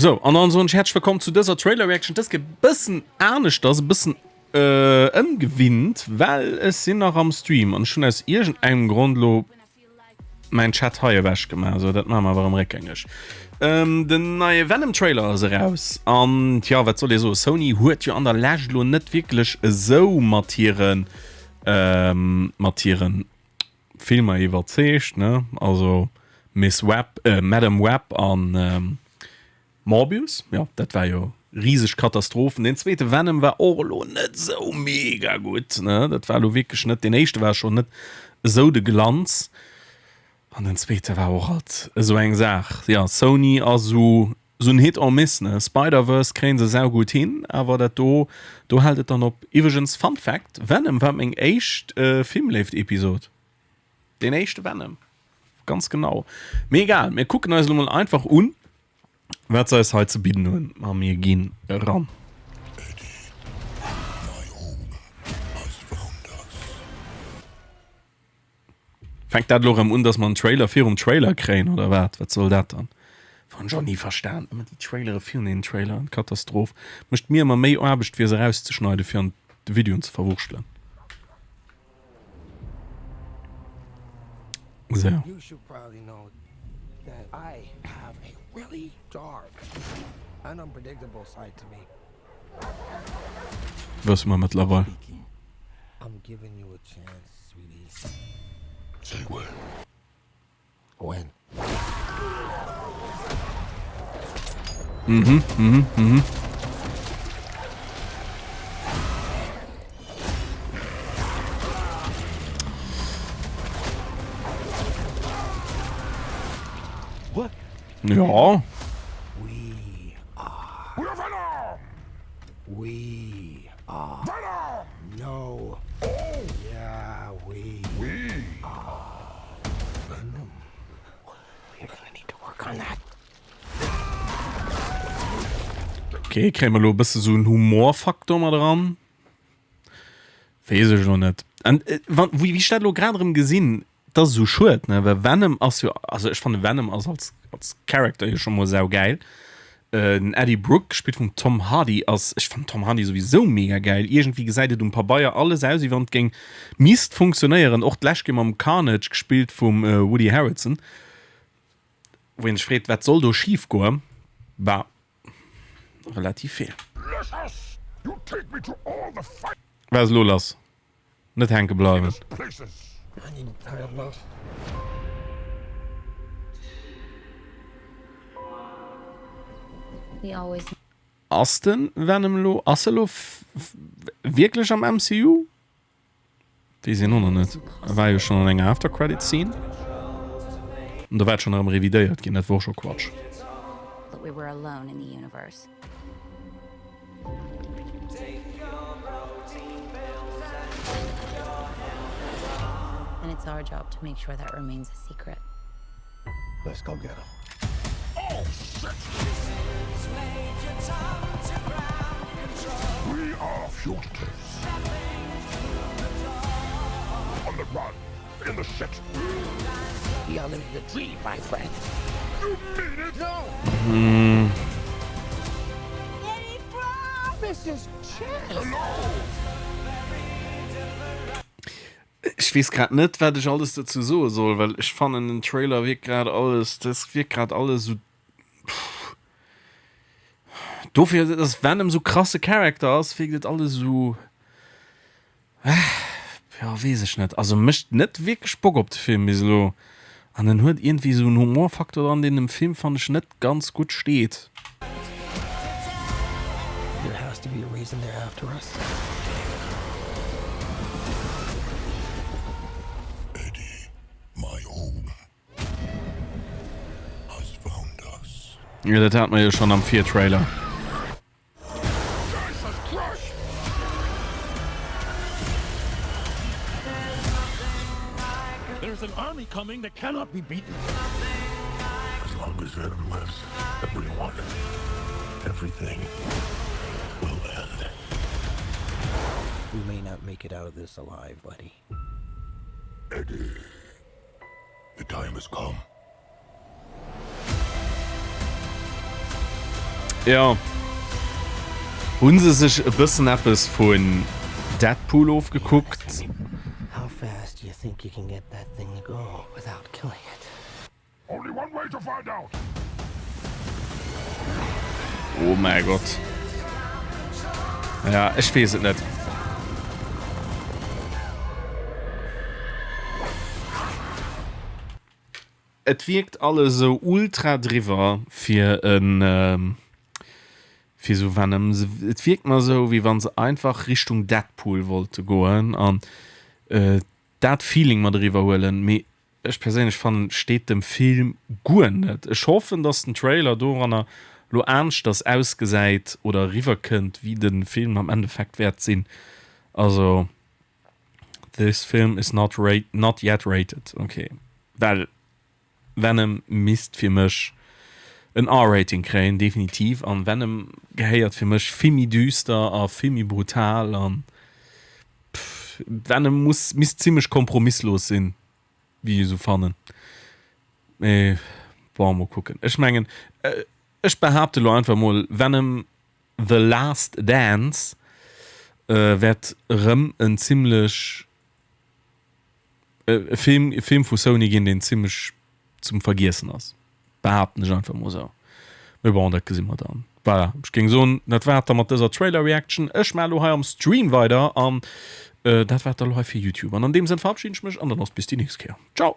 Sou, an dann soen ech häerzlech wëllkomm zu dëser Trailer Reaction. Dës gëtt bëssen aneschters, e bëssen ëmgewinnt, well ech sinn nach am Stream an ech hunn aus iergendengem Grond elo mäin Chat hei ewech gemaach. Sou, dat maache mer awer erëm réckgängeg. Den neie Venom Trailer ass eraus an tja, wat soll ee soen, Sony huet jo an der Lescht elo net wierklech esou mat hiren mat hiren Filmer iwwerzeegt, ne? Also Miss Web, äh, Madame Web an ähm, Morbius, ja, dat war jo riseg Katastrophen. Den zweete Venom war och elo net esou mega gutt, ne? Dat war elo wierklech net, den éischte war schonn net esou de Glanz an den zweete war och alt esou eng Saach. Ja, Sony ass esou Sou en Hit or Miss, ne? Spider-Verse kréien se saugutt hin, awer dat do, do hält et dann op. Iwwregens, Fun Fact, Venom war meng éischt Filmléift-Episod. Deen éischte Venom, ganz genau. Mee egal, mir kucken eis elo mol einfach un, wat se eis hei ze bidden hunn, a mir ginn eran. Eddie, my home has found us. Fänkt dat elo erëm un, dass mer en Trailer virum Trailer kréien oder wat? Wat soll dat dann? Hunn ech och ni verstan. Ëmmer déi Trailere virun den Traileren, Katastroph. Mécht mir ëmmer méi Aarbecht fir se erauszeschneiden fir an de Videoen ze verwurschtelen. Sou. Wësse mer mëttlerweil. Mhm, mhm, mhm. Ja. Okay, kréie mer elo e bësse sou en Humorfaktor mat eran? Weess ech elo net. An wann, wéi ech dat elo grad erëm gesinn, Dat ass esou schued, ne, well Venom ass jo, also ech fanne Venom ass als, als Character jo scho mol saugäil. Äh, den Eddie Brock, gespillt vum Tom Hardy, ass, ech fannen Tom Hardy souwisou mega gäil. Iergendwéi gesäit et um Pabeier alles aus, wéi wann et géing misst funktionéieren. Och d'lescht Kéier mam Carnage, gespillt vum Woody Harrelson, wou een sech freet, wat soll do schif goen? Bah, relativ vill. Wat ass elo lass? Net hänke bleiwen. Ass den Venom elo, ass e lo wierklech am MCU? Weess een och nach net. E war jo schonn an enger After Credit Scene. An do war et schonn erëm revidéiert ginn, dat wor och scho Quatsch. And it's our job to make sure that remains a secret. Let's go get 'em. Oh shit! We are fugitives. On the run. In the shit. We are living the dream, my friend. You mean it? No. Mm. Eddie Brock! Mrs. Chess! Ech weess grad net, wat ech alles dozou soe soll, well ech fannen den Trailer wierkt grad alles, das wierkt grad alles sou dofir, dass Venom sou krasse Character ass, wierkt et alles sou. Jo, weess ech net. Also mécht net wierklech Bock op de Film bis elo. An en huet iergendwéi esou en Humorfaktor dran, deen dem Film, fannen ech, net ganz gutt steet. There has to be a reason they're after us. Eddie, my home has found us. Jo, dat hat mer jo schonn am Virtrailer. There's an army coming that cannot be beaten. As long as Venom lives, everyone, everything will end. We may not make it out of this alive, buddy. Eddie, the time has come. Jo. Hunn se sech e bëssen eppes vun Deadpool ofgekuckt? How fast do you think you can get that thing to go without killing it? Only one way to find out. Oh mäi Gott. Ja, ech weess et net. Et wierkt alles esou ultra driwwer fir en fir esou Venom. Et wierkt mer esou wéi wann se einfach Richtung Deadpool wollte goen an dat Feeling mat eriwwer huelen, mee ech perséinlech fannen steet dem Film guer net. Ech hoffen dass den Trailer doranner lo aneschters ausgesäit oder eriwwer kënnt wéi de Film am Endeffekt wäert sinn. Also this film is not rate not yet rated ok well Venom misst fir mech en R-Rating kréien definitiv an Venom gehéiert fir mech vill méi düster a vill méi brutal an Venom muss misst zimmlech kompromisslos sinn wéi ech esou fannen mee bon mol kucken ech mengen ech behaapte lo einfach mol Venom The Last Dance wäert erëm en zimmlech e Film e Film vu Sony ginn, deen zimmlech zum Vergiessen ass, behaapten ech einfach mol esou. Mee bon, dat gesi mer dann. Voilà, ech géing soen, dat war et da mat dëser Trailer-Reaction. Ech maache lo hei am Stream weider an dat war et da lo hei fir YouTube. An an deem Sënn verabschiden ech mech an dann och bis déi nächst Kéier. Ciao!